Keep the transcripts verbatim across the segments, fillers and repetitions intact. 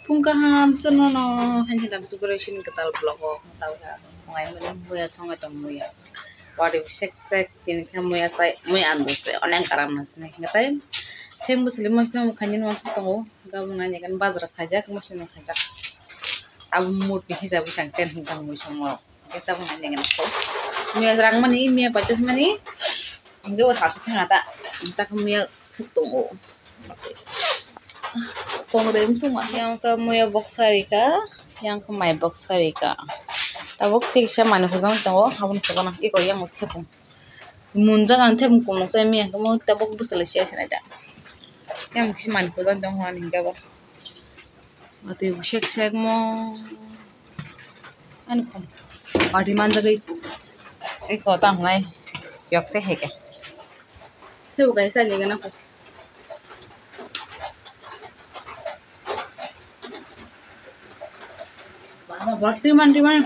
Phung kaham chwngno no, haini lamsu borok sini kwtal vlog o tawkha. Phungai mani muya songai tong muya. Wari sek sek tini khe muya sai, muya andu se onek karam masne. Ngatai theng bwsli masne mukhaini masne tongo. Gabung nani kan bazar khaijak, masne khaijak. Abo murti hijab chang ten hung tang mui songo. Kita pun hanya ngena ko. Mia rang mani, mia patus mani. Hingga wa hasu thang ata. Kita ke mia phuk tongo. Kong rem sung ma. Yang ke mia box sarika, yang ke mai box sarika. Tabuk tik sa mani hujang tongo, habun khogana. Iko yang thepung. Munjak ang thepung kono sai mia ke mo tabuk busala sia sia ta. Yang kisi mani hujang tong hingga ba. Watwi bo sek sek mo. Ani khum. Watwi manjagwi. Eko tamo nai. Yok se hai khe. Thebo kaisa ligana ko. Baba, bor timan timan.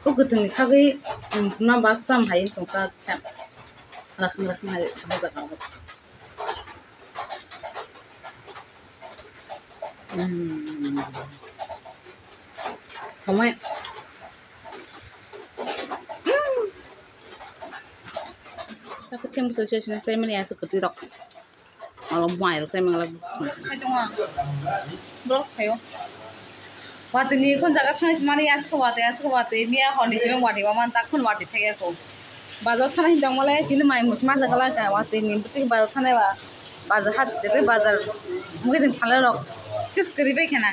O kwthwngni khagwi, um, na bus tam hai tong ta kisa. Rakhang rakhang hai tong jaga o. Hmm. Thomai. Hmm. Aku theng bwswk se sini sai mani aswk kwtwi rok. Olo mai rok sai mangla. Sai tongo ang. Vlog saio. Watwi ni kon jaga thangwi mani aswk watwi aswk watwi miya horni simi watwi ba man tak khun watwi thangya ko. Bazar thana hin tongmale tini mai mut ma jaga la ka watwi ni bwtwi bazar thana ba. Bazar hat de bazar mungkin thala rok. Kis kari bai khana.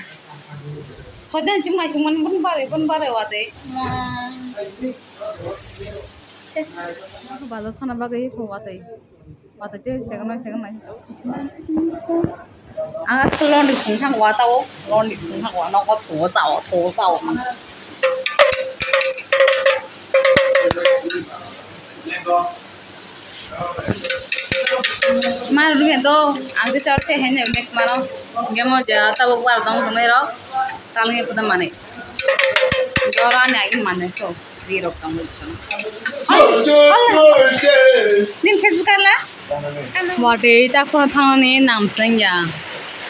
Soitan chim mai chim man bun bare bun bare watwi. Ses. Bazar thana bagwi ko watwi. Watwi tei second nai, second nai. Ang aswk londi thung thang wa tao, londi thung thang wa nogo thung sao, thung sao. Ma rumi to, ang tei chor se hene next mano. Gemo ja tabuk bar dong tongnai rok, talngi pudam manwi. Jora ni agin manwi to. Rirok tongwi tong. Nini Facebook ala? Watwi tak phano thangni namseng ya.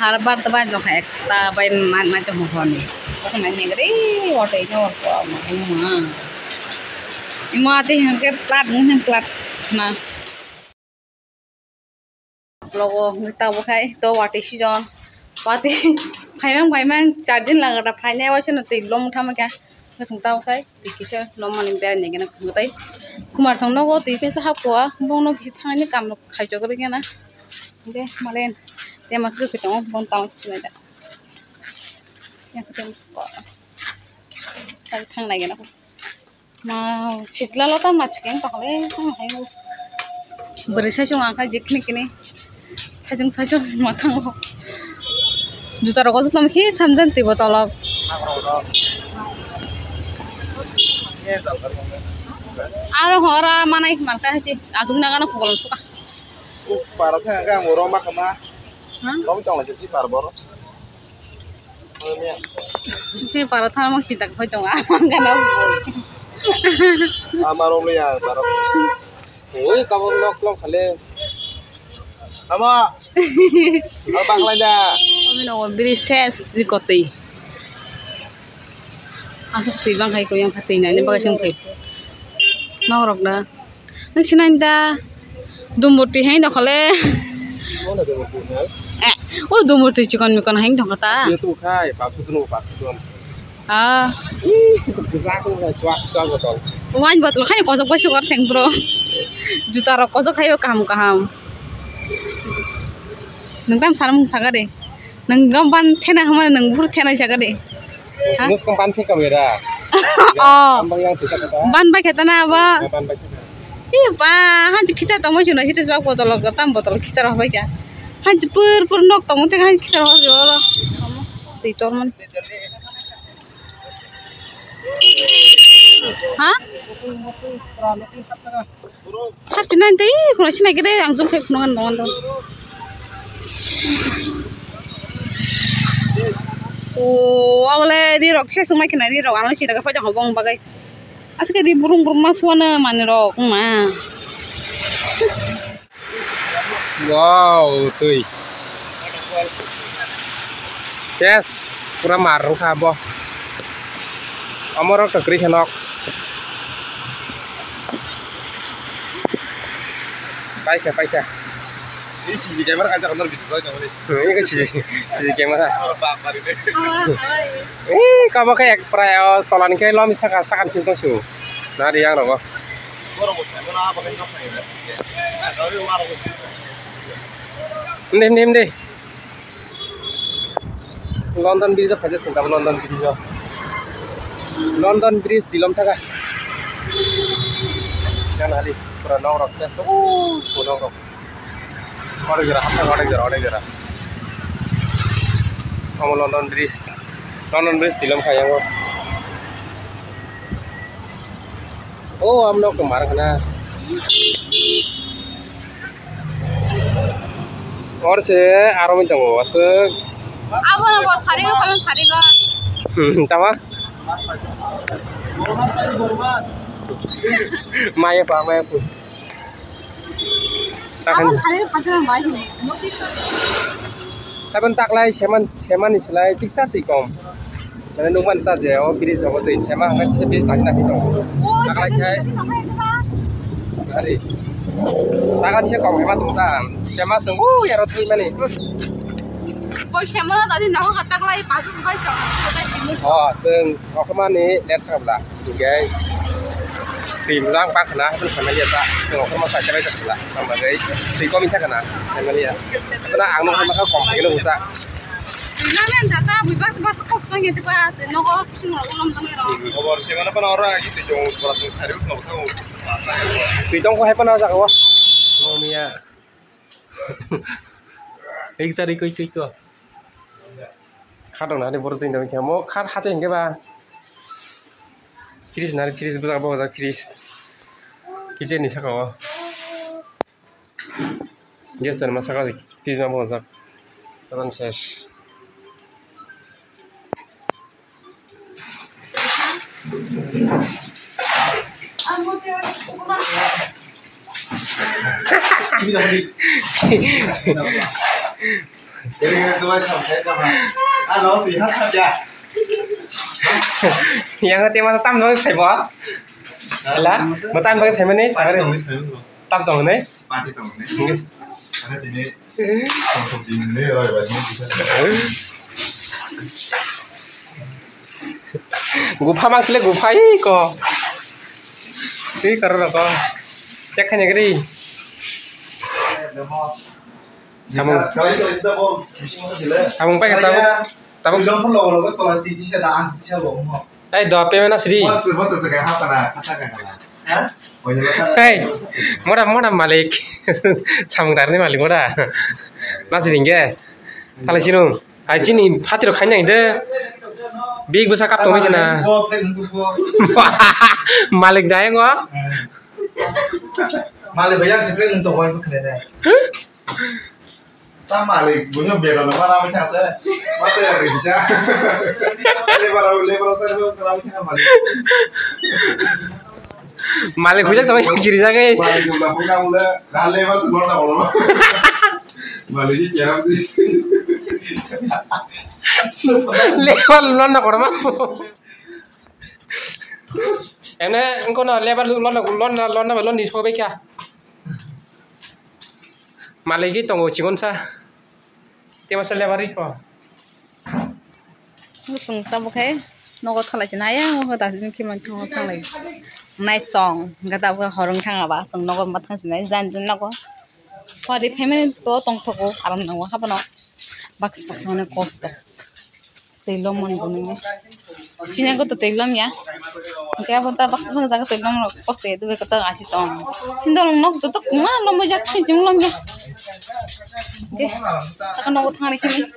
Sar bar ta bai jokha ekta bai ma, ma jokha honi. Jokha nai negri watwi no ko ma ma. Imo ati hingke plat ngi plat na. Logo wngwi tabuk hai to watwi season. Watwi phaimang phaimang char din lagata phainai waisano twi lom thamkha. Bwswng tabuk hai twi kisa lom mani berai nai gana khumui tai. Khumar song nogo twi tesa hapkha bongno kisa thangni kamrok khaichok rwgena. Hingke malen temas kwkhwi tongo bong tamo khwlai da. Yang temas ko. Sai thang nai gana. Ma, sitla lo ta ma chicken tokle tang hai. Bwrwi sai chwng ang kha jikni kini. Sajwng sajwng ma thango. Juta rok o tamo khe samjani twi botolok. Aro hora manai manka hachi aswk nagano kukolong suka. Para thang ang oro ma khama. Rom tong le chi par bor. Khe para thangma kitak phai tongo, amang gana. Ama romle ya, para. Oi, kabang nok nok khale. Ama. Apa khlai da? Kami no biri ses di kotoi. Asok twi bang hai ko yang khatwi nai ne bagai song phai. Nok rok da. Nung sinai da. Dumburti hai dokhole. Eh, o dumburti chikon mikon hai dokhota. Dia tu khai, papsu tu papsu tu. Ah. Ih, kejak tu suak suak botol. Wine botol khai kosok bai sukar theng bro. Juta rok kosok khai kaham kaham. Nung tam sanam saga de. Nung gam ban thena hamane nung bur thena saga de. Ha? Mus kong ban thik kami da. Oh. Ambang yang thik kata. Ban bai kata na ba. Ban bai thik. Ih, ba, hanchi khita tongmo chuna sita jok botol rok tam botol khita rok bai kha. Hanchi pur pur nok tongmo te hanchi khita rok jo. Twi tormani. Ha? Hati nai tei khuna sinai khe de ang jum khe khuna ngan ngan. O, abole di rok se sung mai khina di rok ang sida khe phai jong bong bagai. Aswk khe di burung burung ma suana manwi rok wngma. Wow, twi. Yes, pura mar wngkha bo. Omorok kwkrwi khe nok. Paikha, paikha. Ini C C camera kaisa kotor gitu saja kali. Hmm, ini kan C C, C C camera. Bak bari deh. Hawa, hawa, iya. Eh, kamu kayak prai, oh, tolan kayak lo, misalkan, sakan sini tuh su. Nah, di yang rogo. Borok bo thangmano abo khe nok nai. Ande, ande, ande. London Bridge o phaijak sing tabuk, London Bridge o. London Bridge tilom thaka. Yang hari pura nok rok se, oh, nok rok. Odek jora hapna, odek jora, odek jora. Omo London Bridge. London Bridge tilom kha yango. Oh, am nok mar khna. Or se aro min tongo, aswk. Abo no bo sari go, phalang sari go. Hmm, tama? Maya pa, maya pu. Abo sari go, phalang bai. Tabon taklai seman, seman ni slai tiksa twi kom. Mane nukman ta je o bridge rogo twi sema hwnkhai kisa bridge nangkhe nangkhe tongo. Taklai khai. Ari. Taga tisa kom hema tong ta. Sema chwng o yaro thwi mani. Koi sema na tadi naho ka taklai pasu bai chong. O chwng okhmani let thangla. Hinkhe twi lang bak khna, haikhe samaliya ta, chwng okhorma sa khe bai ta sala, tamo bagwi twi kom wngkha khna, samaliya. Khna ang nokha masa kom khe nukha ta. Twi lang jata, bui bas bas kos nang ya, diba, twi nogo, kusung rok ulom tong ya rok. Obor se mana pana ora, agi twi chong, ora chong sari usno tong. Twi tong ko hai pana jaga o. Mamiya. Ek sari koi koi ko. Khat rok nani borok twi tongwi khe omo khat hache hinkhe ba fridge nani fridge bwskango bokjak fridge kitchen ni saka o gas tonwi ma saka o fridge ma bokjak. Tei ses. Yang ngerti masa tam dong saya bawa. Lah, betan bagi family, sorry. Tam dong nih. Pati tong ne. Ada tini. Tong tong tini ne roi ba ne. Gupha mang sile gupha i ko. Twi karo roko. Cek khanya gri. Samung. Samung pai kata. Tabuk. Ei, doa payment asidi. Bos, bos, sekai hapana, kata kata. Hah? Hey, mora, mora malik. Samung darni malik mora. Nasi ringge. Thalai sinu. Hai chini phatiro khaina ide. Big bwsa kap tongwi kena. Malik dayang o. Malik bayar sipre nung to hoi khne dai. Ta malik, bunyo beton no para mitha se. Mate ya bisa. Lebar, lebar sa no para mitha malik. Malik hujak tamo kiri jagai. Malik jumlah punya mula, na lebar se lorna bolo. Malik ji keram si. Lebar lorna korma. Ene engko no lebar lorna, lorna, lorna, lorna di sobai kya. Maligi tongo chigon sa. Tema sa lebar iko. Musung tabo khai nogo thalai china ya ngo da jin kiman thang thanglai. Nai song gada bo horong thang aba song nogo ma thang sinai jan jan nogo. Pari family to tong thogo aram nango habono. Baks baks mane kosto. Tei lom mon bo nini. Sini ko to tei lom ya. Hingke abo ta baksa bang jaga tei lom rok poste dube ko ta asi tong. Sindol nok joto kuma lom jak sin jim lom ya. Hingke ta nogo thang ri kini.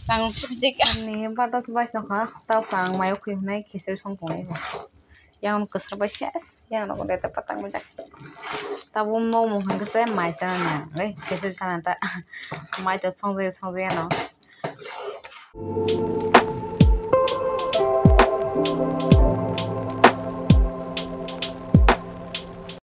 Tang je ani batas bai sokha ta sang mayo khui nai khesel song tongnai. Yang kwchar bai ses, yang nogo de patang bujak. Tabuk mokmung hwnkhe se mai chana nang, le, kesel chana ta. Mai to songjaio, songjaio no.